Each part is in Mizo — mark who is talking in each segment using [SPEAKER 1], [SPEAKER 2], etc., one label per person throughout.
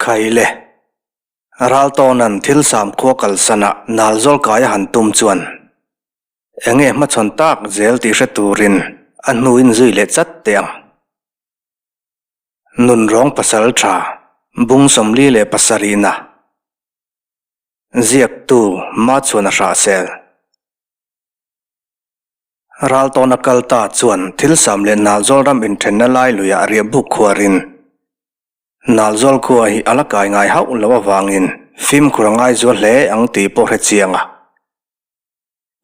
[SPEAKER 1] Khaile, Raltawna'n thil samkhua kalsana Nalzawl kai a han tum chuan enge hmachhawn tak zel tih hre turin a hnuin zui leh chat teh ang. Nunrawng pasal tha bung 47na ziaktu Machhuana Hrahsel. Raltawna kal ta chuan thil sam leh Nalzawl ram inthenna lai luiah riahbuk khuarin Nalzawl khua hi a la kai ngai hauh loh avangin fimkhur a ngai zual hle ang tih pawh hre chiang a.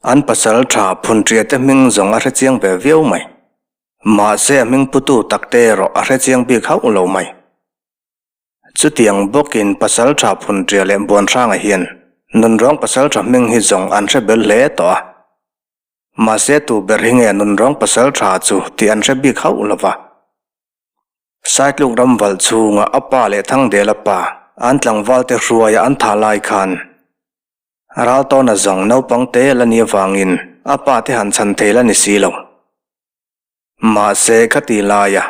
[SPEAKER 1] An pasal tha Phunṭia te hming zawng a hre chiang ve viau mai. Mahse a hming putu tak te erawh a hre chiang bik hauh lo mai. Chutiang bawkin pasal tha Phunṭia leh Buanhranga hian nunrawng pasal tha hming hi zawng an hre bel hle tawh a. Mahse tu ber hi nge nunrawng pasal tha chu tih an hre bik hauh lo va. Saitluk ram valh chhunga a pa leh Thangdela pa an tlangvalte hruaia an thah lai khan Raltawna zawng naupang te la ni avangin a pa te han chhan thei la ni si lo. Mahse khati laia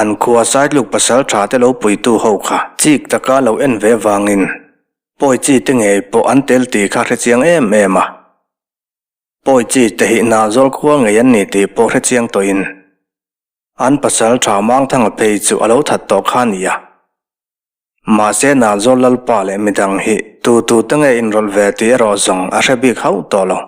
[SPEAKER 1] an khua Saitluk pasal tha te lo puitu ho kha chik taka lo en ve vangin pawi chi te ngei pawh an tel tih kha hrechiang em em a. Pawi chi te hi Nalzawl khua ngei an ni tih pawh hrechiang tawhin An pasal tha Mangthanga phei chu a lo that tawh kha a ni a. Mahse Nalzawl Lalpa leh midang hi tu tu te nge inrawlh ve tih erawh zawng a hre bik hauh tawh lo.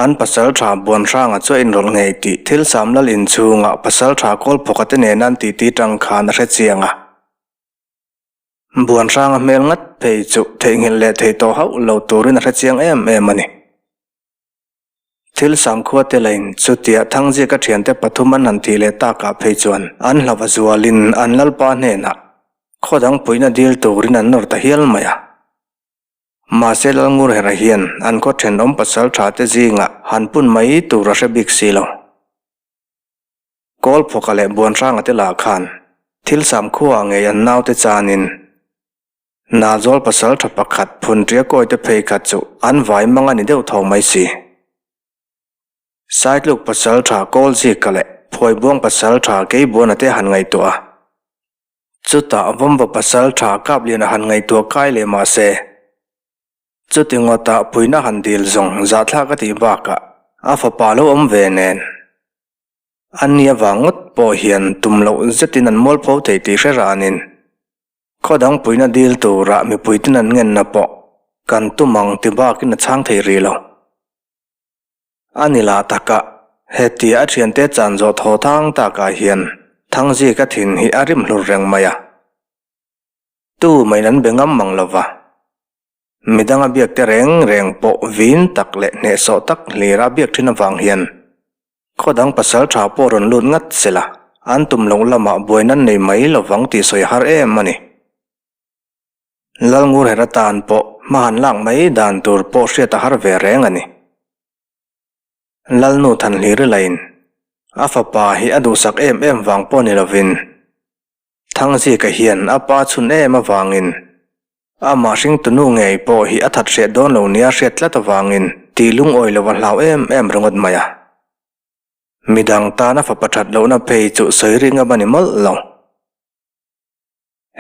[SPEAKER 1] An pasal tha Buanhranga chu a inrawlh ngei tih thil Samlal inchhunga pasal tha Kawlphawka te nena an titi tang khan a hre chiang a. Buanhranga hmel ngat phei chu theihnghilh leh thei tawh hauh lo turin a hre chiang em em a ni. Thil samkhua te lain chutia Thangziaka thiante pathum an han tih leh takah phei chuan an hlauh a zualin an lalpa hnenah khaw dang puihna dil turin an nawr ta hial mai a. Mahse Lalngurhera hian an khaw thenawm pasal tha te zingah han pun mai tur a hre bik si lo. Kawlphawka leh Buanhranga te lah khan thil samkhua ngei an naute chanin Nalzawl pasal tha pakhat phun ṭia kawi te phei kha chu an vai mang a ni deuh tho mai si. Saitluk pasal tha Kawlzika leh Phuaibuang pasal tha Keibuana te han ngaihtuah a. Chutah Vawmva pasal tha Kapliana han ngaihtuah kai leh mah se. Chuti ngawtah puina han dil zawng zahthlak a tih bakah a fapa lo awm ve nen. An ni avang ngawt pawh hian tum loh zetin an mualpho thei tih hre ranin Khaw dang puina dil turah mipuitin an ngenna pawh kan tum ang ti bakin a chhang thei rih lo. A ni lah takah, hetia a thiante chan zawh thaw thang takah hian Thangzika thin hi a rim hlur reng mai a. Tu maiin an be ngam mang lova. Midanga biak te reng reng pawh vin tak leh hnehsawh tak hlira biak thin avang hian Khaw dang pasal tha pawh rawn lut ngat se la, an tum loh lamah buaina an nei mai lovang tih sawi har em a ni. Lalngurher atan pawh hma han lak mai dan tur pawh hriat a har ve reng a ni. Lalnu Thanhliri lain a fapa hi a duhsak em em vang pawh ni lovin Thangzika hian a pa chhun em avangin amah hringtunu ngei pawh hi a that hreh dawn lo nia hriat tlat avangin tih lungawi lo a hlau em em ringawt mai a. Midang tana fapa that lohna phei chu sawi ri ngam a ni mawlh lo.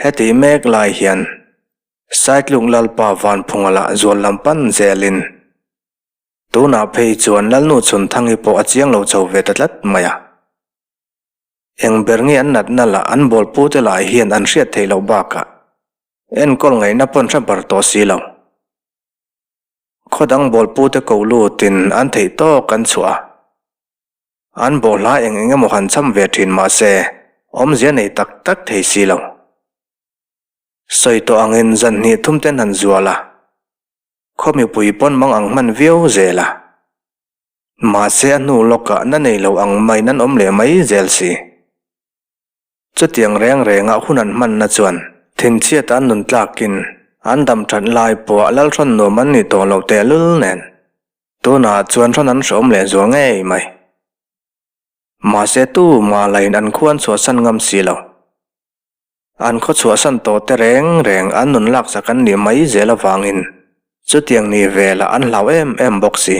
[SPEAKER 1] Heti mek lai hian Saitluk Lalpa Vanphunga lah zual lam pan zelin tunah phei chuan Lalnu Chhunthangi pawh a chiang lo chho ve ta tlat mai a. Eng ber nge an natna lah an bawlpu te lah hian an hriat theih loh bakah enkawl ngaihna pawn hre bar tawh si lo. Khaw dang bawlpu te ko lutin an theih tawk an chhuah a, an bawhhla eng eng emaw han cham ve thin mah se awmzia nei tak tak thei si lo. Sawi tawh angin zan hnih thum ten han zual a, khaw mipui pawn mang ang hman viau zel a. Mahse a hnu lawkah na nei lo ang maiin an awm leh mai zel si. Chutiang reng rengah hun an hmanna chuan thinchhiat an nun tlakin an dam that lai pawh lalhrawn nuam an nih tawh loh tehlul nen tunah chuan hrawn an hreawm leh zual ngei mai. Mahse tu mah lain an khuan chhuahsan ngam si lo. An khaw chhuahsan tawh te reng reng an nun laksak an nih mai zel avangin chutiang ni velah an hlau em em bawk si.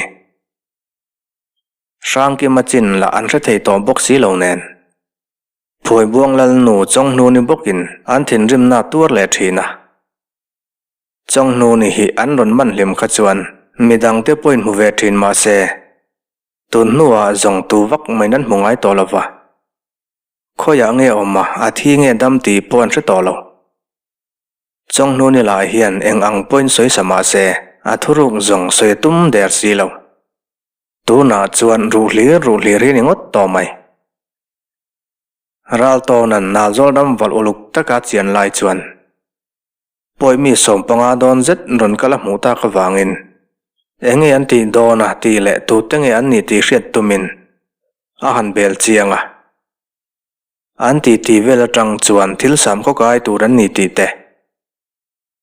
[SPEAKER 1] Hrangkima chin lah an hre thei tawh bawk si lo nen. Phuaibuang Lalnu Chawnghnuni bawkin an thinrimna tuar leh thin a. Chawnghnuni hi an rawn man hlim kha chuan midangte pawhin hmu ve thin mah se, tun hnuah zawng tu vak mai nan hmu ngai tawh lo va. Khawiah nge awm a, a thi nge dam tih pawh an hre tawh lo. Chawnghnuni lah hian eng ang pawhin sawi sa mah se, a thuruk zawng sawi a tum der si lo. Tunah chuan ruh hlir ruh hlir hi ni ngawt tawh mai. Raltawna'n Nalzawl ram valh uluk taka chian lai chuan pawih mi 15 dawn zet rawn kal a hmuh tak avangin eng nge an tih dawn a tih leh tute nge an nih tih hriat tumin a han bel chiang a. An titi vel atang chuan thil sam khawkai tur an ni tih te.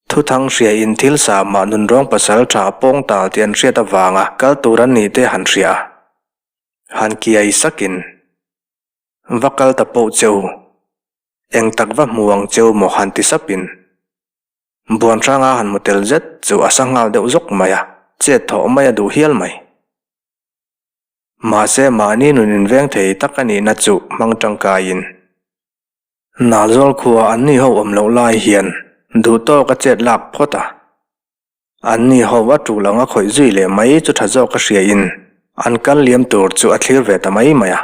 [SPEAKER 1] Thuthang hria in thil sa mah nunrawng pasal tha pawng tal tih an hriat avanga kal tur an nih te han hria a. Han kiai sakin, Va kal ta poh che u. Eng tak va hmu ang che u maw han ti sapin. Buan hranga han hmu tel zet chu a sa nghal deuh zawk mai a, chet thawh mai a duh hial mai. Mahse mahni nun inveng thei tak a nihna chu hmang tangkaiin. Nalzawl khua an ni ho awm loh lai hian duh tawk a chet lak phawt a. An ni ho a tul ang a khawih zui leh mai chu tha zawk a hria in an kal liam tur chu a thlir ve ta mai mai a.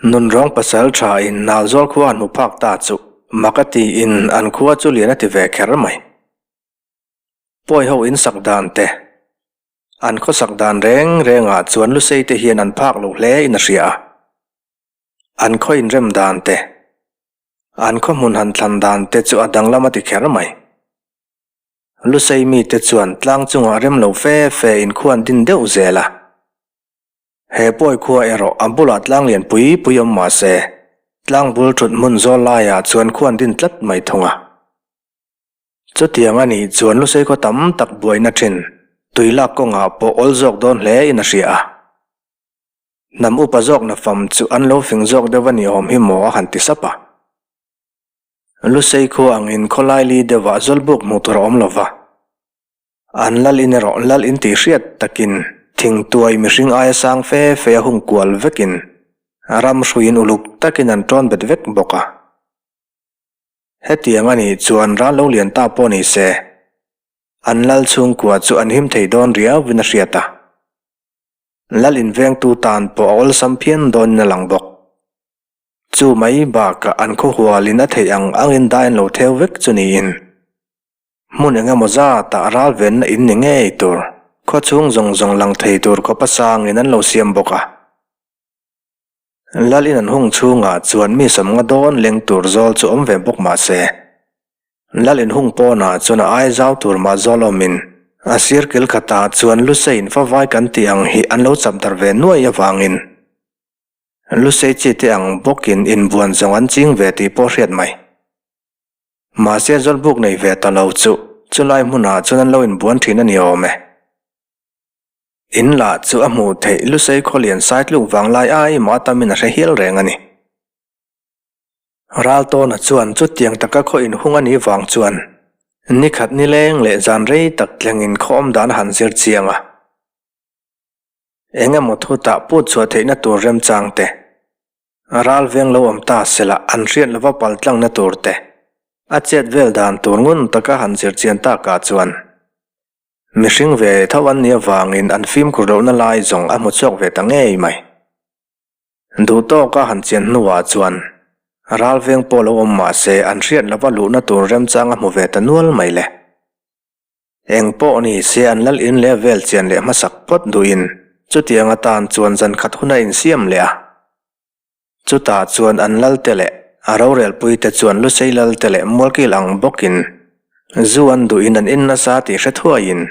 [SPEAKER 1] Nunrawng pasal tha in Nalzawl khua an hmu phak ta chu mak a ti in an khua chu lian a ti ve kher mai. Pawi ho in sak dan te, an khaw sak dan reng reng ah chuan Lusei te hian an phak lo hle in a hria a. An khaw inrem dan te, an khaw hmun han thlan dan te chu a danglam a ti kher mai. Lusei mite chuan tlang chungah rem lo fe fe in khua an din deuh zel a. He pawi khua erawh a bulah tlang lian pui pui awm mah se, tlang bul thut hmun zawl laiah chuan khua an din tlat mai thung a. Chutiang a nih chuan Lusei khaw tam tak buaina thin, tui lak kawngah pawh awl zawk dawn hle in a hria a. Hnam upa zawk na fam chu an lo fing zawk deuh a ni awm hi maw a han ti sap a. Lusei khua angin khawlai li deuhah zawlbuk hmuh tur a awm lo va. An lal in erawh lal in tih hriat takin thingtuai mihring aia sang fe fe a hung kual vekin ram hruiin uluk takin an tawn bet vek bawk a. Hetiang a nih chuan ral lo lian ta pawh ni se, an lal chhungkua chu an him thei dawn riauin a hriat a. Lal invengtu tan pawh a awlsam phian dawnin a lang bawk. Chu mai bakah an khaw hualin a theih ang angin dai an lo theu vek chu niin hmun eng emaw zatah ral venna in ni ngei tur, khaw chhung zawng zawng lang thei tur khawpa sangin an lo siam bawk a. Lal in an hung chhungah chuan mi 50 dawn leng tur zawl chu awm ve bawk mah se, Lal in hung pawnah chuan a ai zau tur mah zawl awmin a sir kil khatah chuan Lusei in favai kan tih ang hi an lo chap darh ve nuai avangin Lusei chi te ang bawkin inbuan zawng an ching ve tih pawh hriat mai. Mahse zawlbuk nei ve ta lo chu chulai hmunah chuan an lo inbuan thin a ni awm e. In lah chu a hmuh theih Lusei khawlian saitluk vanglai ai mah tamin a hre hial reng a ni. Raltawna chuan chutiang taka khaw inhung a nih vang chuan nikhat nileng leh zan rei tak tlengin khaw awm dan a han zir chiang a. Eng emaw thutah put chhuah theihna tur remchang te, ral veng lo awm ta sela an hriat lova pal tlangna tur te, a chet vel dan tur ngun taka han zir chian takah chuan mihring ve tho an nih avangin an fimkhur lohna lai zawng a hmu chhuak ve ta ngei mai. Duh tawka han chian hnuah chuan ral veng pawh lo awm mah se an hriat lova luhna tur remchang a hmu ve ta nual mai le. Eng pawh ni se an lal in leh vel chian leh hmasak phawt duhin chutiang atan chuan zan khat hun a insiam leh a. Chutah chuan an lal te leh a rorelpui te chuan Lusei lal te leh Mualkil ang bawkin zu an duhin an in nasa tih hre thuaiin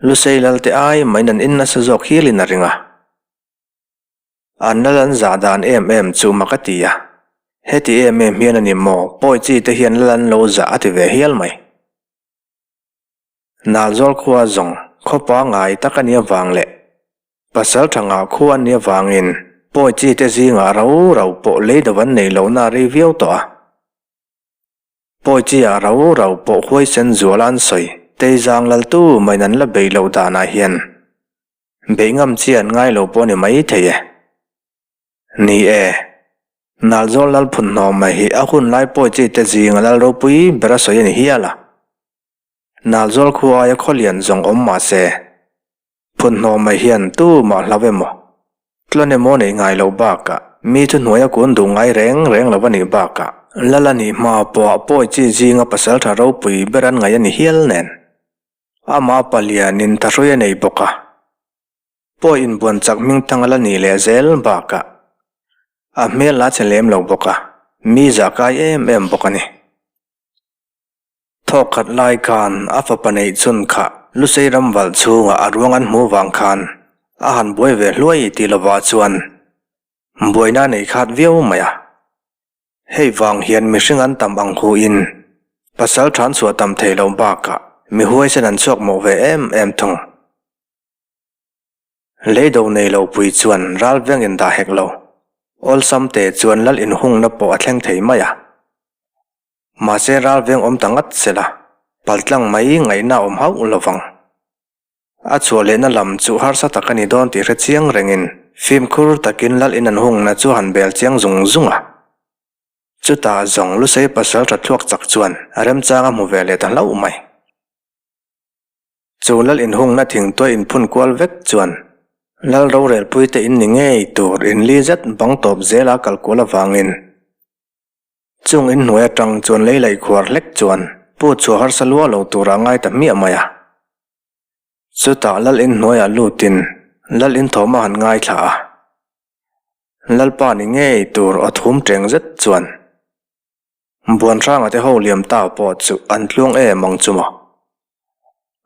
[SPEAKER 1] Lusei lal te ai main an in nasa zawk hialin a ring a. An lal an zah dan em em chu mak a ti a, heti em em hian a ni maw, pawi chi te hian lal an lo zah a ti ve hial mai. Nalzawl khua zawng khaw pangngai tak a nih avang leh pasal tha ngah khua an nih avangin pawi chi te zingah rau rau pawh lei do an neih lohna a rei viau tawh a. Pawi chi ah rau rau pawh huaisen zual a an sawi, Teizang laltu maiin an la beih loh danah hian Beih ngam chi an ngai lo pawh a ni mai thei e. Ni e. Nalzawl lal phunhnawma hi a hun lai pawi chi te zinga lal ropui ber a sawi a ni hial a. Nalzawl khua aia khaw lian zawng awm mah se, phunhnawma hian tu mah hlau emaw, tlawn emaw neih ngai loh bakah mi chu hnuaia kun duh ngai reng reng lo a nih bakah lal a nih hma pawh pawi chi zinga pasaltha ropui ber an ngaih a ni hial nen. Amah palianin thahrui a nei bawk a. Pawi inbuan chak hmingthang a la nih leh zel bakah a hmel la che lem lo bawk a, mi zah kai em em bawk a ni. Thawk khat lai khan a fapa neih chhun kha Lusei ram valh chhungah a ruang an hmuh vang khan a han buai ve hluai tih lovah chuan buaina a nei khat viau mai a. Hei vang hian mihring an tam ang huin pasal than chhuah tam thei lo bakah mi huaisen an chhuak mawh ve em em thung. Leido nei lo pui chuan ral veng in dah hek lo. Awlsam te chuan lal inhungna pawh a thleng thei mai a. Mahse ral veng awm ta ngat sela, paltlang mai ngaihna a awm hauh lo vang. A chhuah lehna lam chu harsa tak a ni dawn tih hre chiang rengin fimkhur takin lal in an hungna chu han bel chiang zung zung a. Chutah zawng Lusei pasal tha thluak chak chuan a remchang a hmu ve leh ta hlauh mai. Chu lal inhungna thingtuai inphun kual vek chuan lal rorelpuite in ni ngei tur inli zet bang tawp zela kal kual avangin chung inhnuai atang chuan lei laih khuar hlek chuan put chhuah harsa lua lo tura ngai ta hmiah mai a. Chutah lal inhnuaiah lutin lal inthawm a han ngaithla a. Lalpa ni ngei tur aw thum teng zet chuan Buanhranga te ho liam ta pawh chu an tluang em ang chu maw?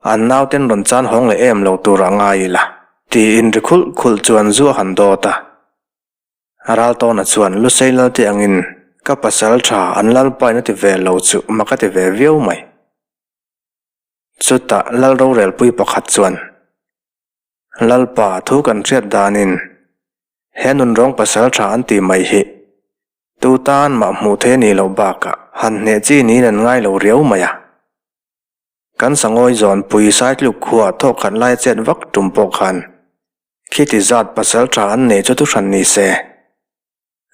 [SPEAKER 1] An nauten rawn chan hawng leh em lo tur a ngai ila, tiin ri khulh khulh chuan zu a han dawt a. Raltawna chuan Lusei Lalte angin ka pasal tha an lalpain a ti ve lo chu mak a ti ve viau mai. Chutah Lal rorelpui pakhat chuan, Lalpa thu kan hriat danin he nunrawng pasal tha an ti mai hi Tu tan mah hmuh theih a nih loh bakah han hneh chi niin an ngai lo riau mai a. Kan sangawi zawn pui Saitluk khuaa thawk khat lai chet vak tum pawh khan khiti zat pasal tha an nei chu thuhran ni se.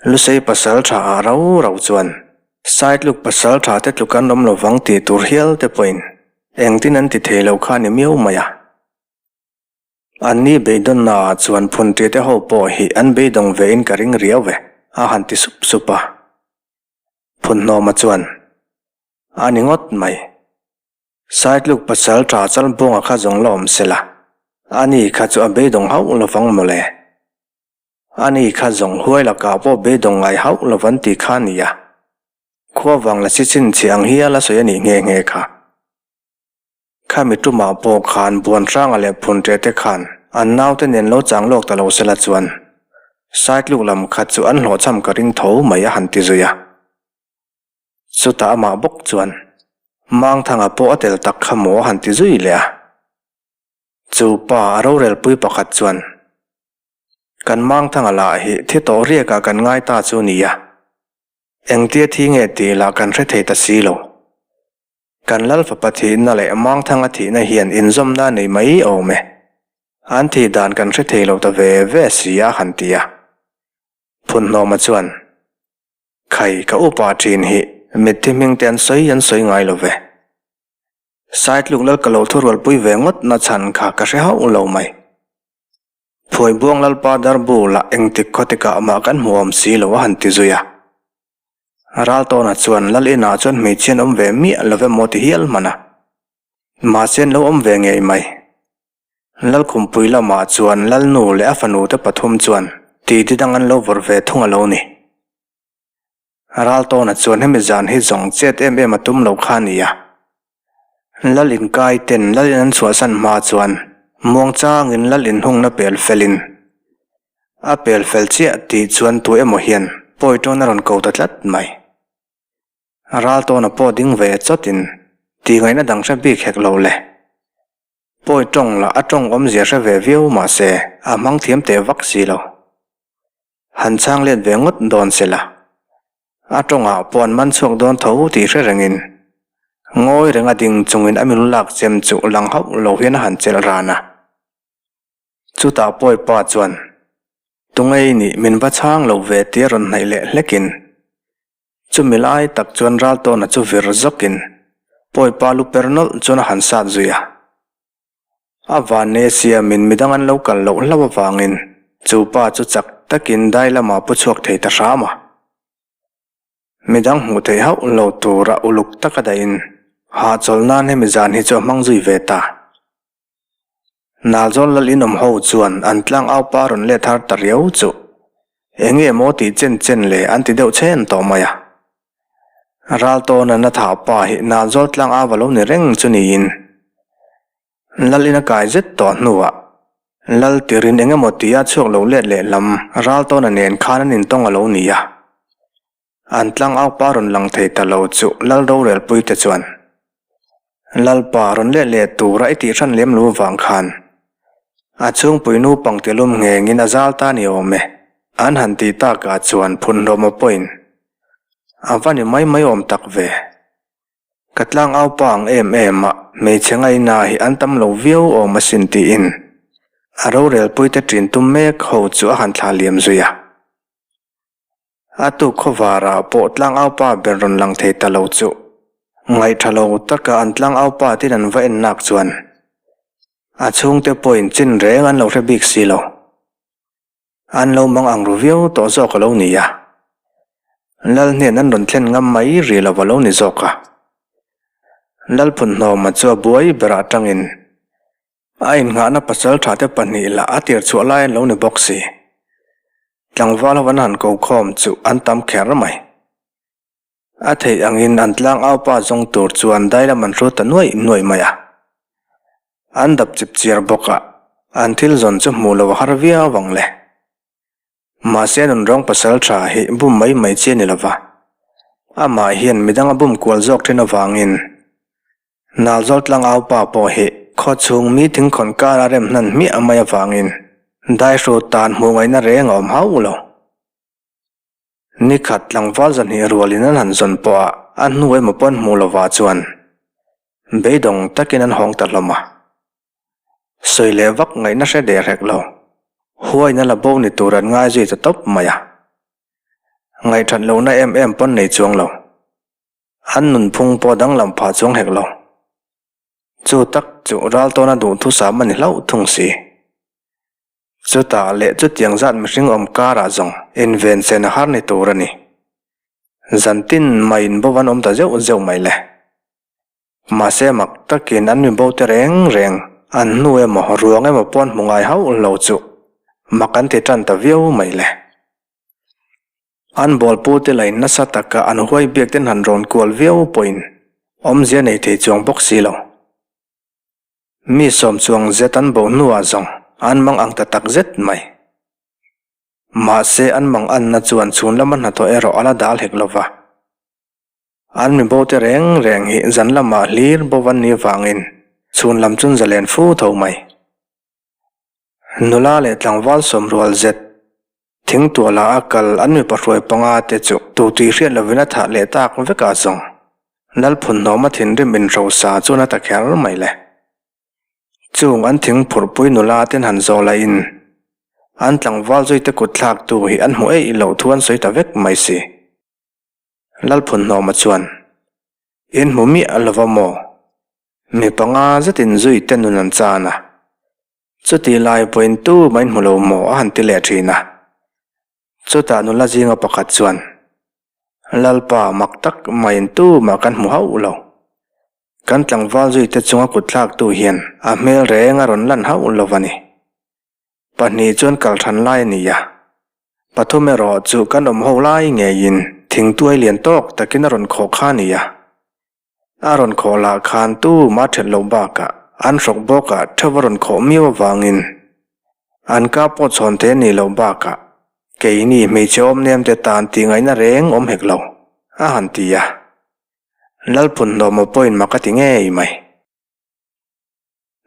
[SPEAKER 1] Lusei pasal tha ah rau rau chuan Saitluk pasal tha te tluk an awm lovang tih tur hial te pawhin engtin an ti thei lo kha a ni miau mai a. Anni beidawnnaah chuan phunṭi te ho pawh hi an beidawng vein ka ring riau ve, a han ti sup sup a. Phunhnawma chuan, A ni ngawt mai. Saitluk pasal ṭha Chalbuanga kha zawng la awm sela, ani kha chu a beidawng hauh lovang mawle. Ani kha zawng huai lakah pawh beidawng ngai hauh lovan ti kha a ni a. Khua vang la si chhinchhiah ang hial a sawi a nih nghe nghe kha. Khami tumah pawh khan Buanhranga leh Phunṭe te khan an naute nen lo chang lawk ta lo sela chuan Saitluk lam khat chu an hlawhchham ka ring tho mai a han ti zui a. Chutah amah bawk chuan Mangthanga pawh a tel tak kha maw a han ti zui leh a. Chu pa a rorelpui pakhat chuan Kan Mangthanga lah hi thi tawh riakah kan ngai ta chu nia. Engtia thi nge tih lah kan hre thei ta si lo. Kan Lal fapa thihna leh Mangthanga thihna hian inzawmna a nei mai awm e. An thih dan kan hre thei lo ta ve ve si a han ti a. Phunhnawma chuan, Khai, ka upa thin hi mitthi hming te an sawi an sawi ngai lo ve. Saitluk Lal ka lo thurualpui ve ngawt na chhan kha ka hre hauh lo mai. Phuaibuang Lalpa Darbu lah engtik khawtikah mah kan hmu awm si lo a han ti zui a. Raltawna chuan Lal inah chuan hmeichhia an awm ve miah lo emaw ti hial hman a. Mahse an lo awm ve ngei mai. Lalkhumpui lamah chuan Lalnu leh a fanu te pathum chuan titi dang an lo vawrh ve thung a lo ni. Raltawna chuan hemi zan hi zawng chet em em a tum lo kha a ni a. Lal inkai ten Lal in an chhuahsan hma chuan muangchangin Lal inhungna pel felin a pel fel chiah tih chuan tu emaw hian pawi tawn a rawn ko ta tlat mai. Raltawna pawh ding ve chawtin tih ngaihna dang hre bik hek lo le. Pawi tawng lah a tawng awmzia hre ve viau mahse a hmang thiam teh vak si lo. Han chhang let ve ngawt dawn se la. A tawngah pawh an man chhuak dawn tho tih hre rengin ngawi renga ding chungin a milu lak chem chu lang hauh lo hian a han chelh ran a. Chutah Pawipa chuan. Tunge i nih min va chhang lo ve tia rawn hnaih leh hlekin chumi lai tak chuan Raltawna chu vir zawkin Pawipa lu per nawlh chuan a han sat zui a. A vanne siamin midang an lo kal loh hlauh avangin chu pa chu chak takin dai lamah pu chhuak thei ta hram a. Midang hmuh theih hauh lo tura uluk taka dahin hahchawlh nan hemi zan hi chu a hmang zui ve ta. Nalzawl lal inawm ho chuan an tlang au pa rawn let har ta riau chu eng nge maw tih chen chen le an ti deuh chhen tawh mai a. Raltawna na thah pa hi Nalzawl tlang au a lo ni reng chu niin Lal in a kai zet tawh hnuah Lal tirin eng emaw tia chhuak lo let leh lam Raltawna nen khan an intawng a lo ni a. An tlangaupa rawn lang thei ta lo chu Lal rorelpui te chuan, Lalpa rawn let leh tura i tih hran lem lo vang khan a chhungpui naupang te lum nghengin a zal ta ni awm e, an han tih takah chuan phunhlawma pawhin a va ni mai mai awm tak ve. Ka tlangaupa ang em em a, hmeichhe ngaina hi an tam lo viau awm asin tiin a rorelpui te ṭin tum mek ho chu a han thlah liam zui a. A tuk khawvarah pawh tlangaupa ber rawn lang thei ta lo chu ngaihṭha lo taka an tlangaupa tin an va en nak chuan a chhungte pawhin chin reng an lo hre bik si lo. An lo mang ang ru viau tawh zawk a lo ni a. Lal hnen an rawn thlen ngam mai ri lo a lo ni zawk a. Lalphunhnawma chu a buai berah tangin A innghahna pasal thate pahnih lah a tir chhuah lai an lo ni bawk si. Tlangval ho an han ko khawm chu an tam kher mai. A theih angin an tlang aupa zawng tur chuan dai lam an hrut ta nuaih nuaih mai a. An dap chip chiar bawk a, an thil zawn chu hmuh loh a har viau ang le. Mahse nunrawng pasal tha hi bum mai mai chi a ni lova, amah hian midang a bum kual zawk thin avangin Nalzawl tlangau pa pawh hi khaw chhung mi thingkhawn kara rem hnan hmiah mai avangin daihru tan hmuh ngaihna reng a awm hauh lo. Nikhat tlangval zahnih rualin an han zawn pawh a a hnu emaw pawn hmuh lovah chuan beidawng takin an hawng ta hlawm a. Sawi leh vak ngaihna hre der hek lo. Huaina la bo ni tur an ngai zui ta tawp mai a. Ngaihthat lohna em em pawn nei chuang lo. An nunphung pawh danglam phah chuang hek lo. Chu tak chu Raltawna duhthusam a ni hlauh thung si. Chutah leh chutiang zat mihring awm karah zawng inven chen a har ni tur a ni. Zantin mai in bo an awm ta zeuh zeuh mai le. Mahse mak takin an mi bo te reng reng an hnu emaw ruang emaw pawn hmu ngai hauh lo chu mak an ti tan ta viau mai le. An bawlpu te lain nasa taka an huai biak ten han rawn kual viau pawhin awmzia nei thei chuang bawk si lo. Mi sawm chuang zet an bo hnuah zawng an mang ang ta tak zet mai. Mahse an mang anna chuan chhun lama hnathawh erawh a la dal hek lova. An mi bo te reng reng hi zan lamah hlir bo an nih vangin chhun lam chun zalen fu tho mai. Nula leh tlangval sawmrual zet thingtualah a kal an mipa hruai panga te chu tu tih hriat lovin a thah leh tak vekah zawng Lalphunhnawma thinrim inhrosa chuan a ta kher mai le. Chung an thing phurhpui nula ten han zawh lahin an tlangval zuite kut thlaktu hi an hmu eih loh thu an sawi ta vek mai si. Lalphunhnawma chuan, In hmu miah lova maw? Mi panga zetin zui te nun an chan a. Chuti lai pawhin tu mah in hmu lo maw? a han ti leh thin a. Chutah nula zinga pakhat chuan, Lalpa, mak tak maiin tu mah kan hmu hauh lo. Kan tlangval zui te chunga kut thlaktu hian a hmel reng a rawn lan hauh lo a ni. Pahnih chuan kal than lai a ni a, pathum erawh chu kan awm ho lai ngeiin thingtuai lian tawk takin a rawn khawh kha a ni a. A rawn khawh lah khan tuma that loh bakah an hrawk bawkah theuh a rawn khawh miau avangin an ka pawh chhawn thei a nih loh bakah keini hmeichhe awm nem te tan tih ngaihna reng awm hek lo, a han ti a. Lalphunhnawma pawhin mak a ti ngei mai.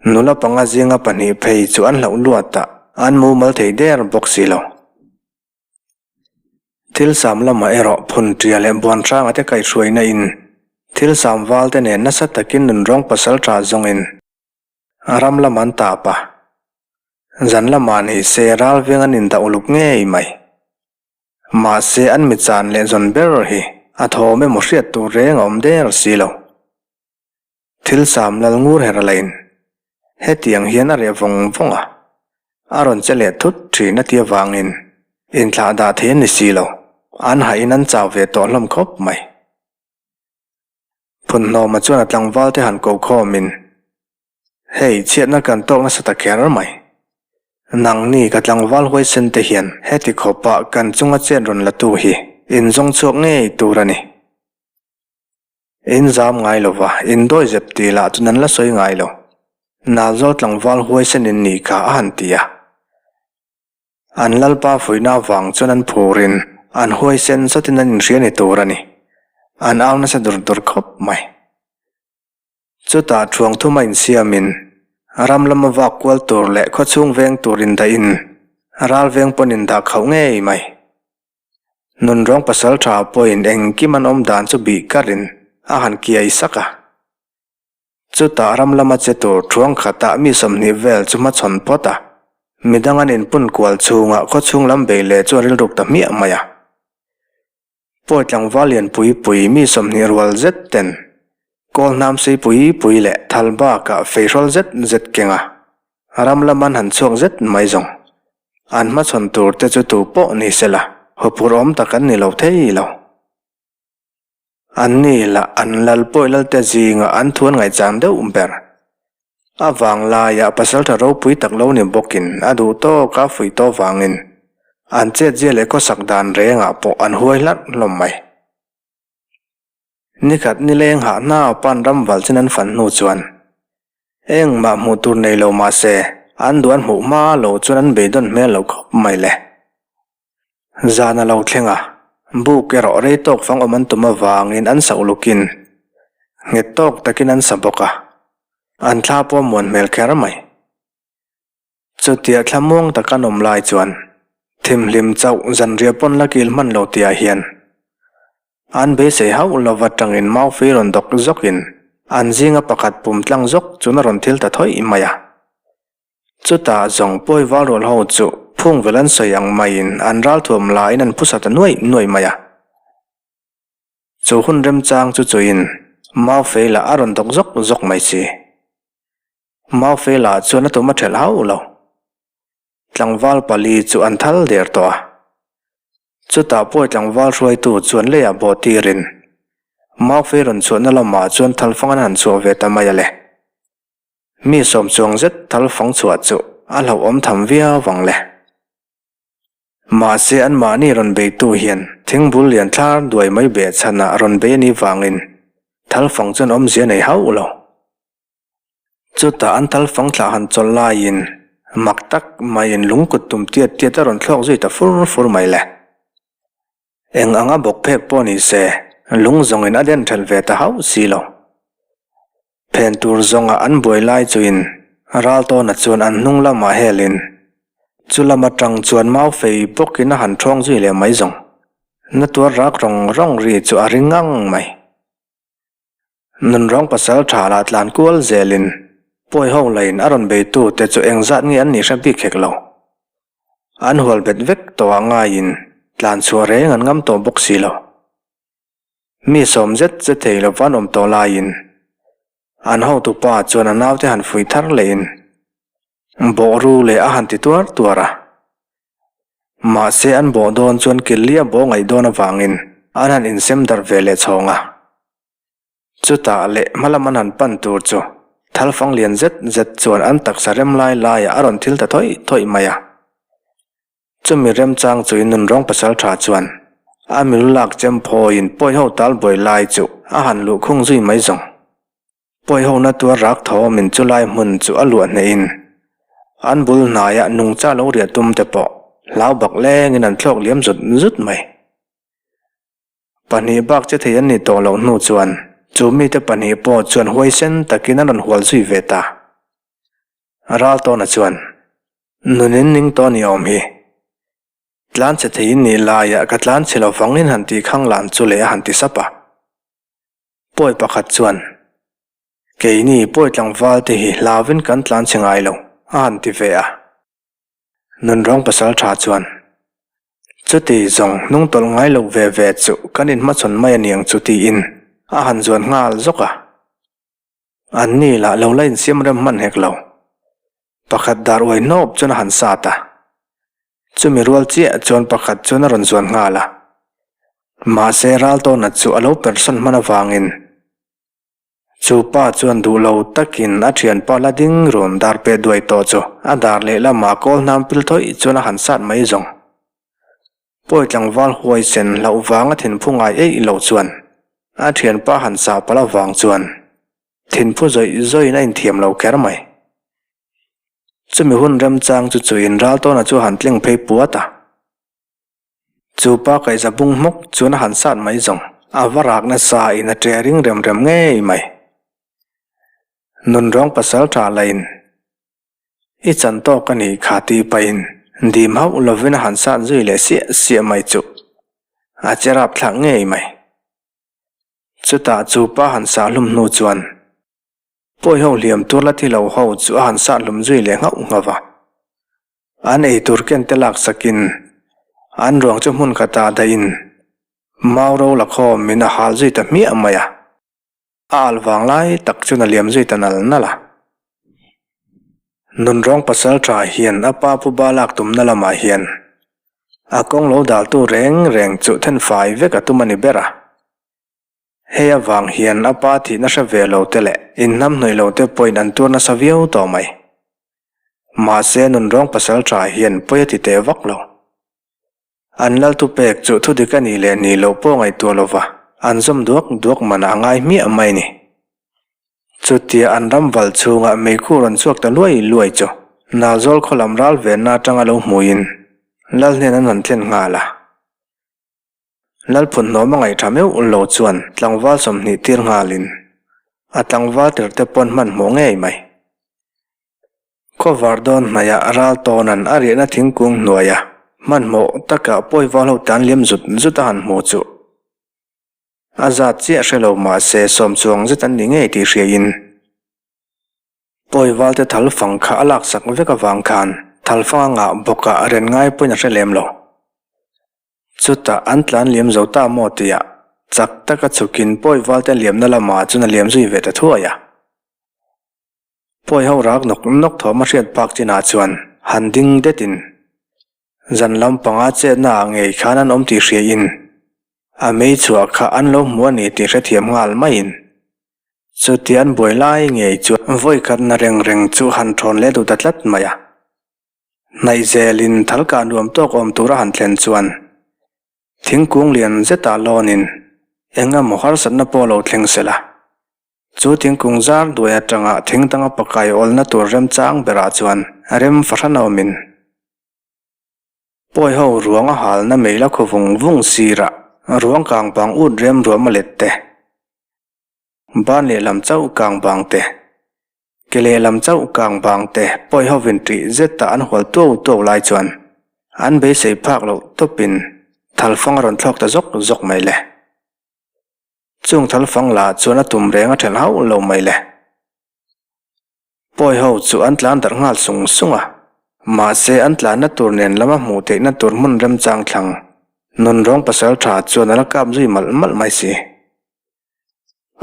[SPEAKER 1] Nula panga zinga pahnih phei chu an hlauh luat a, an mumal thei der bawk si lo. Thil sam lamah erawh Phunṭia leh Buanhranga te kaihhruaina in thil sam val te nen nasa takin nunrawng pasal tha zawngin ram lam an tap a. Zan lamah ni se ral veng an indah uluk ngei mai. Mahse an mi chan leh zawn ber hi a thawm emaw hriat tur reng a awm der si lo. Thil sam lal ngur her lain hetiang hian a reh vawng vawng a, a rawn che leh thut thin a ti avangin inthlah dah thei an ni si lo, an hahin an chau ve tawh hlawm khawp mai. Phunhnawma chuan a tlangval te han ko khawmin, Hei, chhiatna kan tawk nasa ta kher mai. Nangni ka tlangval huaisen te hian heti khawpah kan chunga chet rawn la tu hi in zawng chhuak ngei tur a ni. In zam ngai lo va, in dawi zep tih lah chu nan la sawi ngai lo. Nalzawl tlangval huaisen in nih kha a han ti a. An lalpa fuihna avang chuan an phurin an huaisen sawtin an inhria ni tur a ni. An au nasa dur dur khawp mai. Chutah thuang thuma insiamin ram lama vak kual tur leh khawchhung veng tur indahin ral veng pawn indah khauh ngei mai. Nunrawng pasal tha pawhin engkim an awm dan chu bih karin a han kiai sak a. Chutah ram lama che tur thuang khatah mi 20 vel chu hmachhawn phawt a, midang an inpun kual chhungah khawchhung lam bei leh chu a rilruk ta hmiah mai a. Pawi tlangval lian pui pui mi 20 rual zet ten kawl hnam sei pui pui leh thal bakah feihrawl zet zet keng a, ram lam an han chhuak zet mai zawng. An hmachhawn tur te chu tu pawh ni se la, huphurh awm tak an ni lo thei lo. An ni lah an lal pawi lalte zingah an thu an ngaihchang deuh ber. A vang laiah pasaltha ropui tak lo ni bawkin a duh tawk a fuih tawh vangin an chetzia leh khawsak dan rengah pawh an huai hlarh hlawm mai. Nikhat nileng hah hna pan ram val chin an fan hnu chuan engmah hmuh tur nei lo mah se an duh an hmuh hma lo chuan an beidawn hmel lo khawp mai le. Zan a lo thleng a, buk erawh rei tawk fang awm an tum avangin an sa ulukin nghet tawk takin an sa bawk a, an thla pawh a muan hmel kher mai. Chutia thlamuang tak an awm lai chuan thimhlim chauh zanriah pawn la kil hman lo tihah hian an beisei hauh lova tangin Maufi rawn dawk zawkin an zinga pakhat pum tlang zawk chuan a rawn thil ta thawih mai a. Chutah zawng pawi val rual ho chu phung vel an sawi ang maiin an ralthuam laiin an phusa ta nuaih nuaih mai a. Chu hun remchang chu chuin Maufei lah a rawn dawk zawk zawk mai si. Maufela chuan a tum a ṭhelh hauh lo. Tlangval pali chu an thal der tawh a. Chutah pawi tlangval hruaitu chuan leiah bawh tirin Maufei rawn chhuahna lamah chuan thalfang an han chhuah ve ta mai a le. Mi sawm chuang zet thalfang chhuah chu a hlauhawm tham viau vang le. Mahse anmahni rawn beitu hian thingbul lian thlar duai mai behchhanah rawn bei a nih vangin thalfang chuan awmzia nei hauh lo. Chutah an tal fang thlah han chawlh laiin mak tak maiin lung kut tum tiat tiat a rawn thlawk zui ta fur fur mai le. Eng anga bawk phek pawh ni se lung zawngin a den ṭhelh ve ta hauh si lo. Phen tur zawnga an buai lai chuin Raltawna chuan an hnung lamah helin chu lam aṭang chuan mau fei bawkin a han ṭhawng zui leh mai zawng. Na tuar rak rawng rawng ri chu a ring ngang mai. Nunrawng pasal tha lah tlan kual zelin pawi ho lain a rawn beitu te chu engzat nge an nih hre bik hek lo. An hual bet vek tawh ah ngaiin tlan chhuah reng an ngam tawh bawk si lo. Mi sawm zet zet thei lo van awm tawh laiin an hotupa chuan a naute han fuih thar lehin bawh ru leh a han ti tuar tuar a. Mahse an bawh dawn chuan Killi a bawh ngaih dawn avangin an han insem darh ve leh chhawng a. Chutah leh hmalam an han pan tur chu thalfang lian zet zet chuan an taksa rem lai laiah a rawn thil ta thawih thawih mai a. Chumi remchang chu in nunrawng pasal tha chuan a milu lak chem phawiin pawi ho tal buai lai chu a han luh khung zui mai zawng. Pawi ho na tuar rak thawmin chu lai hmun chu a luah hnehin an bul hnaiah nungcha lo riah tum te pawh hlau bak lengin an thlawk liam zut zut mai. Pahnih bak che thei an nih tawh loh hnu chuan chu mite pahnih pawh chuan huaisen takin an rawn hual zui ve ta. Raltawna chuan, Nunin ning tawh ni awm hi. Tlan che thei in nih laiah ka tlan chhe lo vangin han tih khang lan chu leh a han ti sap a. Pawi pakhat chuan, Keini pawi tlangval te hi hlauvin kan tlan chhe ngai lo, a han ti ve a. Nunrawng pasal tha chuan, Chuti zawng hnung tawlh ngai lo ve ve chu kan inhmachhawn mai a niang chu tiin a han zuan nghal zawk a. An ni lah lo la insiam rem hman hek lo. Pakhat dar uai hnawp chuan a han sat a. Chumi rual chiah chuan pakhat chuan a rawn zuan nghal a. Mahse Raltawna chu a lo persawn hman avangin chu pa chuan duh lo takin a thianpa la ding run dar peh duai tawh chu a dar lehlamah kawl hnam pil thawih chuan a han sat mai zawng. Pawi tlangval huaisen hlauh vanga thinphu ngai eih lo chuan a thianpa han sah palh avang chuan thinphu zawih zawihin a inthiam lo kher mai. Chumi hun remchang chu chuin Raltawna chu a han tling phei puat a. Chu pa kaihza bung hmawk chuan a han sat mai zawng a va rak nasa in a ṭe ring rem rem ngei mai. Nunrawng pasal ṭha lain I chan tawk a nih kha tih pahin dim hauh lovin a han sat zui leh siah siah mai chuh. A che rap thlak ngei mai. Chutah chu pa han sah hlum hnu chuan pawi ho hliam tur la thi lo ho chu a han sat hlum zui leh nghauh nghauh a. An ei tur ken te lak sakin an ruang chu hmun khatah dahin mau ro la khawmin a hal zui ta hmiah mai a. A alh vang lai tak chuan a liam zui ta nal nal a. Nunrawng pasal tha hian a pa pu ba lak tumna lamah hian a kawng lo daltu reng reng chu then fai vek a tum a ni ber a. Hei avang hian a pa thihna hre ve lo te leh inhnamhnawih lo te pawhin an tuar nasa viau tawh mai. Mahse nunrawng pasal tha hian pawi a ti teh vak lo. An lal thu pek chu thu dik a nih leh nih loh pawh ngaihtuah lova an zawm duak duak manah a ngai hmiah mai ni. Chutia an ram val chhungah meikhu rawn chhuak ta luai luai chu Nalzawl khaw lam ral venna atanga lo hmuiin Lal hnen an han thlen nghal a. Lalphun hnawm a ngaihṭha meuh lo chuan tlangval 20 tir nghalin a tlangval tirhte pawn hmanhmawh ngei mai. Khawvar dawn hnaihah ral tawna'n a riahna thingkung hnuaia hmanhmawh takah pawival ho tan liam zut zut a han hmu chu a zat chiah hre lo mahse sawm chuang zet an ni ngei tih hriain pawival te thal fang kha a laksak vek avang khan thal fang a ngah bawkah ren ngai pawhin a hre lem lo. Chutah an tlan liam zo ta maw tia chak taka chhukin pawival te liamna lamah chuan a liam zui ve ta thuai a. Pawi ho rak nawk nawk thawm a hriat phak chinah chuan han ding detin zan lam panga chetna ah ngei khan an awm tih hriain a mei chhuah kha an lo hmu a ni tih hrethiam nghal maiin chuti an buai lai ngei chuan vawi khatna reng reng chu han thawn leh duh ta tlat mai a. Hnaih zelin thalkah nuam tawk awm tura han thlen chuan thingkung lian zetah lawnin eng emaw harsatna pawh lo thleng se la. Chu thingkung zar duai atanga thing danga pakai awlna tur remchang berah chuan rem fahran a awmin pawi ho ruang a halna mei la khaw vung vung sirah ruang kang bang ut rem ruam a let te, ban lehlam chauh kang bang te, ke lehlam chauh kang bang te pawi hovin ṭih zeta an hual tuau tuau lai chuan an beisei phak loh tawpin thalfang a rawn thlawk ta zawk zawk mai le. Chung thal fang lah chuan a tum reng a ṭhelh hauh lo mai le. Pawi ho chu an tlan darh nghal sung sung a, mahse an tlanna tur nen lama hmuh theihna tur hmun remchang thlang nunrawng pasal ṭha chuan a la kap zui malh malh mai si.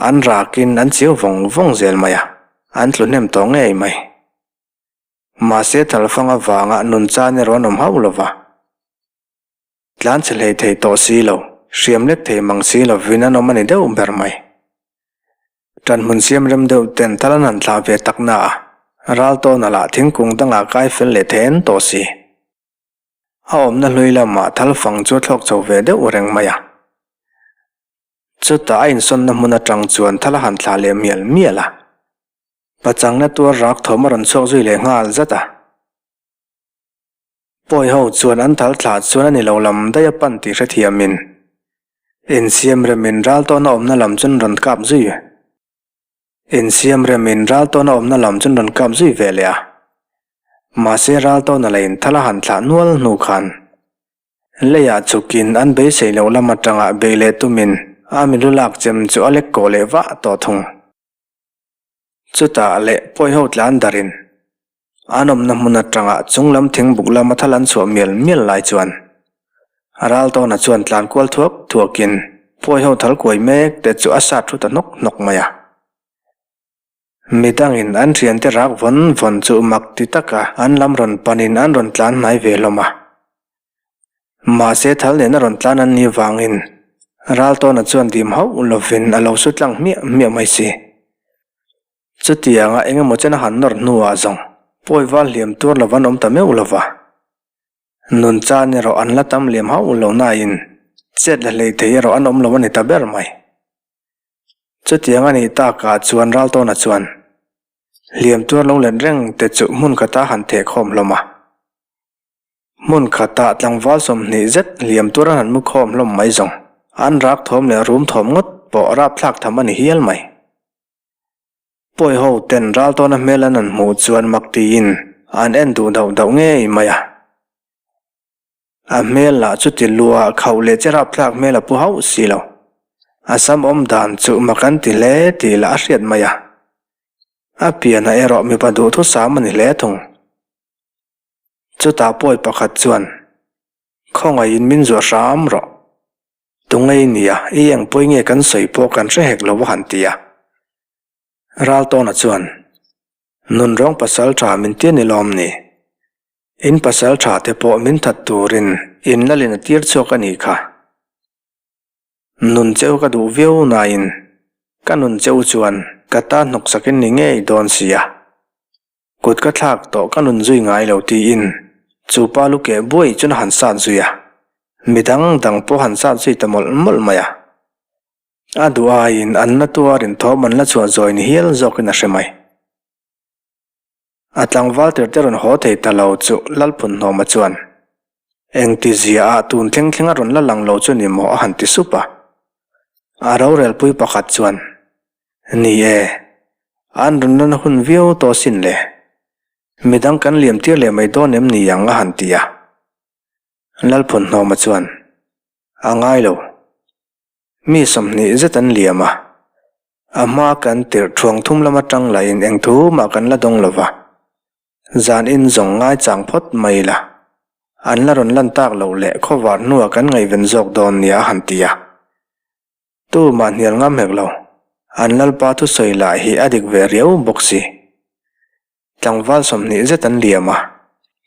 [SPEAKER 1] An rakin an chiu vawng vawng zel mai a, an tlu hnem tawh ngei mai. Mahse thal fang avanga nun chan erawh an awm hauh lo va. Tlan chhe hlei thei tawh si lo, hriam lek thei mang si lovin an awm a ni deuh ber mai. Ṭan hmun siam rem deuh ten tal an han thlah ve tak na a, ral tawn a lah thingkung dangah kai fel leh then tawh si. A awmna hlui lamah thal fang chu a thlawk chho ve deuh reng mai a. Chutah a insawnna hmun aṭang chuan thal a han thlah leh mial mial a. Pachangna tuar rak thawm a rawn chhuak zui leh nghal zat a. Pawi ho chuan an thal thlah chuan a ni lo lam daih a pan tih hrethiamin insiam remin ral tawna awmna lam chuan rawn kap zui insiam remin ral tawna awmna lam chuan rawn kap zui ve leh a. Mahse ral tawna la in thal a han thlah nual hnu khan leiah chhukin an beisei loh lam atanga bei leh tumin a milu lak chem chu a lek kawh leh vah tawh thung. Chutah leh pawi ho tlan darin. An awmna hmun atanga chung lam thingbuk lama thal an chhuah mial mial lai chuan Raltawna chuan tlan kual thuak thuakin pawi ho thal kuai mek te chu a sat thu ta hnawk hnawk mai a. Midangin an thiante rak vawn vawn chu mak ti taka an lam rawn panin an rawn tlan hnai ve hlawm a. Mahse thal nena rawn tlan an nih vangin Raltawna chuan dim hauh lovin a lo su tlang hmiah hmiah mai si. Chutianga eng emaw chen a han nawr hnuah zawng pawi val hliam tuar lo an awm ta meuh lo va. Nun chan erawh an la tam liam hauh lo nain chet la hlei thei erawh an awm lo a ni ta ber mai. Chutiang a nih takah chuan Raltawna chuan hliam tuar lo let reng te chu hmun khata han theh khawm hlawm a. Hmun khatah tlangval 20 zet hliam tuar an han mu khawm hlawm mai zawng an rak thawm leh rum thawm ngawt pawh rapthlak tham a ni hial mai. Pawi ho ten Raltawna hmel an han hmuh chuan mak tiin an en duh dauh dauh ngei mai a. A hmel lah chuti lua khauh leh che rapthlak hmel a pu hauh si lo. A sam awm dan chu mak an ti hle tih lah a hriat mai a. A pianah erawh mipa duhthusam a ni hle thung. Chutah pawi pakhat chuan, Khawngaihin min zuah hram rawh. Tungei nia, i eng pawi nge kan sawi pawh kan hre hek lo a han ti a. Raltawna chuan, Nunrawng pasal tha min tia ni lawm ni? In pasal tha te pawh min that turin in lalin a tir chhuak a nih kha. Nun cheu ka duh viau nain ka nun cheu chuan ka ta hnawksakin ni ngei dawn si a. Kut ka thlak tawh ka nun zui ngai lo tiin chu pa lu keh buai chuan a han sat zui a, midang dang pawh han sat zui ta mawlh mawlh mai a. A duh aiin an la tuarin thawm an la chhuah zawi ni hial zawkin a hre mai. A tlangval tir te rawn haw thei ta lo chu Lalphunhnawma chuan, Engti zia ah tun thleng thleng a rawn la lang lo chu ni maw a han ti sup a. A rorelpui pakhat chuan, Ni e, an rawn lan hun viau tawh sin le. Midang kan liam tir leh mai dawn em ni ang a han ti a. Lalphunhnawma chuan, A ngai lo. Mi 20 zet an liam a, a hma kan tirh thuang thum lam atang lahin eng thu mah kan la dawng lo va, zan in zawng ngaichang phawt mai la, an la rawn lan tak loh leh khawvar hnuah kan ngaihven zawk dawn nia a han ti a. Tu mah hnial ngam hek lo, an lalpa thusawi lah hi a dik ve riau bawk si. Tlangval 20 zet an liam a,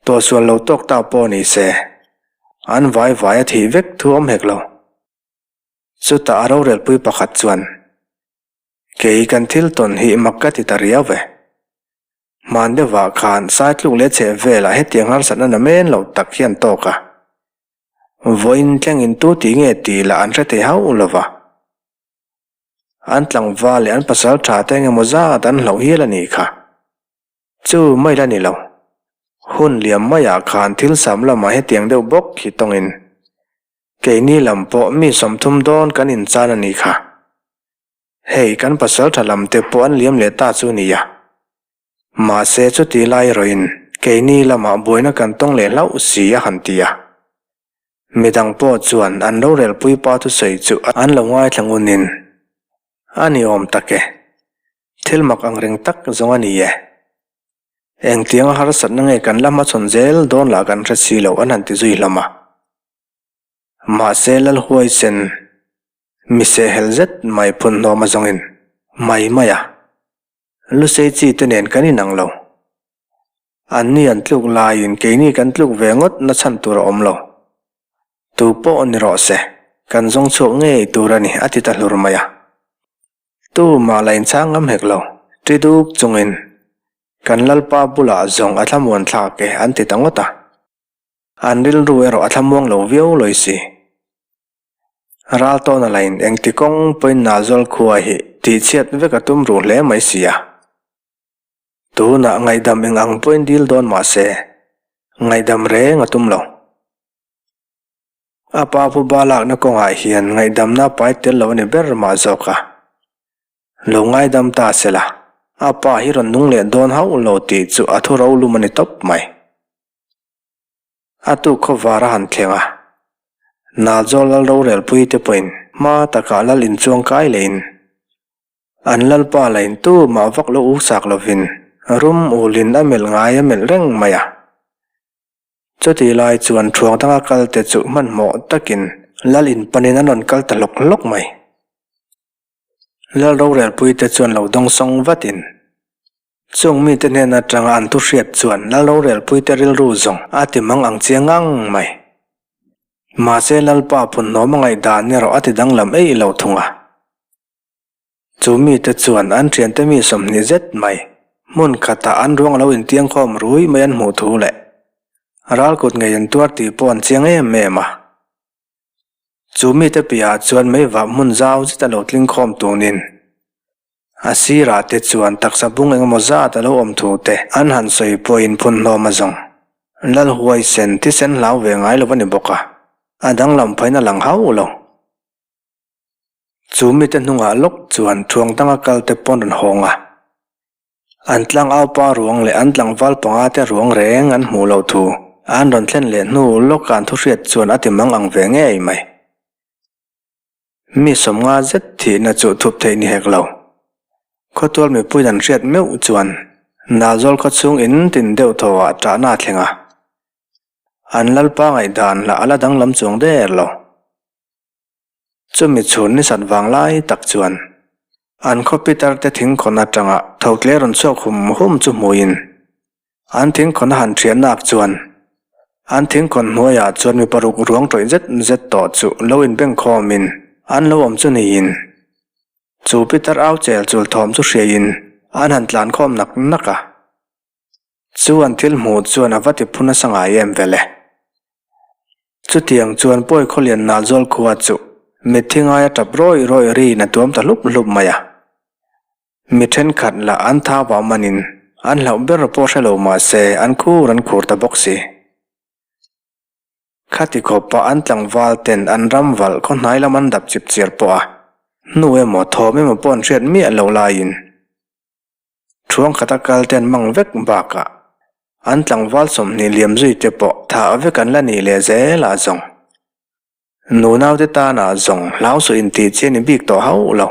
[SPEAKER 1] tawhsual lo tawk ta pawh ni se, an vai vai a thih vek thu awm hek lo. Chutah a rorelpui pakhat chuan, Kei kan thil tawn hi mak ka ti ta riau ve. Hman deuhah khan Saitluk leh chheh velah hetiang harsatna na men lo tak hi an tawk a. Vawiin tlengin tu tih nge tih lah an hre thei hauh lo va. An tlangval leh an pasal tha te engemaw zat an hlauh hial a nih kha. Chu mai la ni lo. Hun liam maiah khan thil sam lamah hetiang deuh bawk hi tawngin Keini lam pawh mi 30 dawn kan inchan a nih kha. Hei kan pasal tha lam te pawh an liam leh ta chu nia. Mahse chuti lai erawhin keini lamah buaina kan tawng leh hlauh si a han ti a. Midang pawh chuan an rorelpui pa thusawi chu an lo ngaithla ngunin, A ni awm tak e. Thil mak ang reng tak zawng a ni e. Engtianga harsatna nge kan la hmachhawn zel dawn lah kan hre si lo an han ti zui hlawm a. Mahse Lalhuaisen mi sehhel zet mai phun hnawm a zawngin mai mai a, Lusei chi te nen kan inang lo. Anni an tluk laiin keini kan tluk ve ngawt na chhan tur a awm lo. Tu pawh ni rawh se, kan zawng chhuak ngei tur a ni a ti ta hlur mai a. Tu mah la inchhang ngam hek lo, ṭi duk chungin kan Lalpa bulah zawng a thlamuan thlak e an ti ta ngawt a. An rilru erawh a thlamuang lo viau lawi si. Raltawna lain engti kawng pawhin Nalzawl khua hi tihchhiat vek a tum ruh hle mai si a. Tunah ngaihdam eng ang pawhin dil dawn mah se, ngaihdam reng a tum lo. A pa phuba lakna kawngah hian ngaihdamna pai tel lo a ni ber mah zawk a. Lo ngaidam ta se la, a pa hi rawn nung leh dawn hauh lo tih chu a thu rolum a ni tawp mai. A tuk khawvar a han thleng a, Nalzawl lal rorelpui te pawhin hma takah lal inchuang kai lehin an lalpa la in tu mah vak lo u sak lovin Rum ulin a melh ngai a melh reng mai a. Chutih lai chuan thuang danga kal te chu hmanhmawh takin lal in panin an rawn kal ta hlawk hlawk mai. Lal rorelpui te chuan lo dawngsawng vatin chung mite hnen atanga an thu hriat chuan lal rorelpui te rilru zawng a ti mang ang chiang ngang mai. Mahse Lalpa phunhnawm a ngaihdan erawh a ti danglam eih lo thung a. Chu mite chuan an thiante mi 20 zet mai hmun khatah an ruang lo intiangkhawm rui mai an hmuh thu leh ralkut ngei an tuar tih pawh an chiang em em a. Chu mite piahah chuan meivah hmun zau zet a lo tling khawm tunin a sirah te chuan taksa bung engemaw zat a lo awm thu te an han sawi pawhin phun hlawm a zawng. Lal huaisen thisen hlau ve ngai lo a ni bawk a, a danglam phain a lang hauh lo. Chu mite hnungah lawk chuan thuang danga kal te pawn rawn hawng a. An tlangaupa ruang leh an tlangval panga te ruang reng an hmuh loh thu an rawn thlen leh hnu lawk an thuhriat chuan a ti mang ang ve ngei mai. Mi 50 zet thihna chu thup theih ni hek lo. Khawtual mipuiin an hriat meuh chuan Nalzawl khawchhung in tin deuh thaw ah ṭahna a thleng a. An lalpa ngaihdan lah a la danglam chuang der lo. Chumi chhun ni sat vang lai tak chuan an khaw pitar te thingkhawn atanga tho tle rawn chhuak hum hum chu hmuin an thingkhawn a han thian nak chuan an thingkhawn hnuaiah chuan mi paruk ruang tawih zet zet tawh chu lo inbengkhawmin an lo awm chu niin chu pitar au chel chul thawm chu hriaiin an han tlankhawm nak nak a. Chu an thil hmuh chuan a va ti phu nasa ngai em vele. Chutiang chuan pawi khawlian Nalzawl khua chu mitthi ngaia tap rawih rawih riin a tuam ta hlup hlup mai a. Mi thenkhat lah an thau vah manin an hlauh ber pawh hre lo mah se an khur an khur ta bawk si. Khati khawpa an tlangval ten an ram valh khaw hnai lam an dap chip chiar pawh a, hnu emaw thawm emaw pawh an hriat miah lo laiin Thuang khata kal te an mang vek bakah an tlangval 20 liam zui te pawh thah vek an la nih leh zel ah zawng. Nunau te tanah zawng hlau suh intih chi a ni bik tawh hauh lo.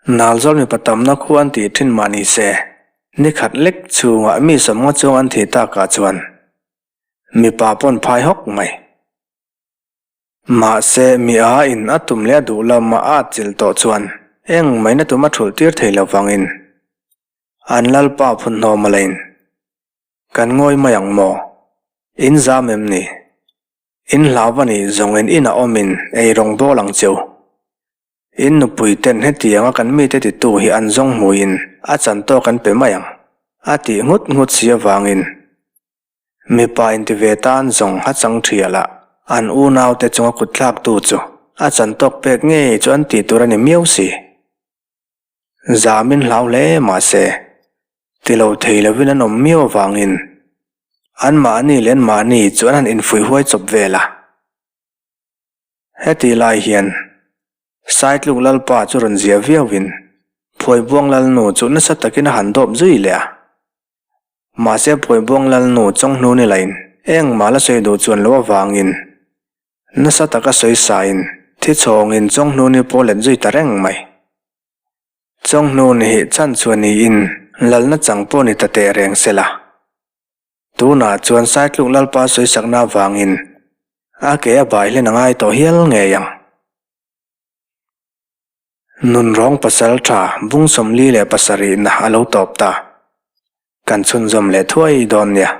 [SPEAKER 1] Nalzawl mipa tamna khu an tih thin mah ni se, ni khat lek chhungah mi 50 chuang an thih takah chuan mipa pawn phai hawk mai. Mahse, mi a in a tum leh a duh lama a atchilh tawh chuan eng maina tum a thulh tir thei lo vangin an lalpa phun hnawm a lain, Kan ngawi mai ang maw? In zam em ni? In hlau va nih zawngin inah awmin ei rawng bawl ang cheu. In nupui ten hetianga kan mite titu hi an zawng hmuin a chan tawk an pe mai ang, a tih nghut nghut si avangin Mipa inti ve tan zawng a chang thial a, an unaute chunga kut thlaktu chu a chan tawk pek ngei chu an tih tur a ni miau si. Zamin hlau hle mah se, ti lo thei lovin an awm miau avangin anmahni leh anmahni chu an han infuih huai chawp vel a. Hetih lai hian Saitluk Lalpa chu rawn zia viauin Phuaibuang Lalnu chu nasa takin a han dawp zui leh a. Mahse Phuaibuang Lalnu Chawnghnu ni lain engmah la sawi duh chuan lo avangin nasa taka sawi sain thi chhawngin Chawnghnu ni pawh let zui ta reng mai. Chawnghnu ni hi chhan chhuah niin lalna chang pawh ni ta teh reng se la. Tunah chuan Saitluk Lalpa sawisakna avangin a ke a bai hlen a ngai tawh hial ngei ang. Nunrawng pasal tha bung 47 na a lo tawp ta. Kan chhunzawm leh thuai dawn nia.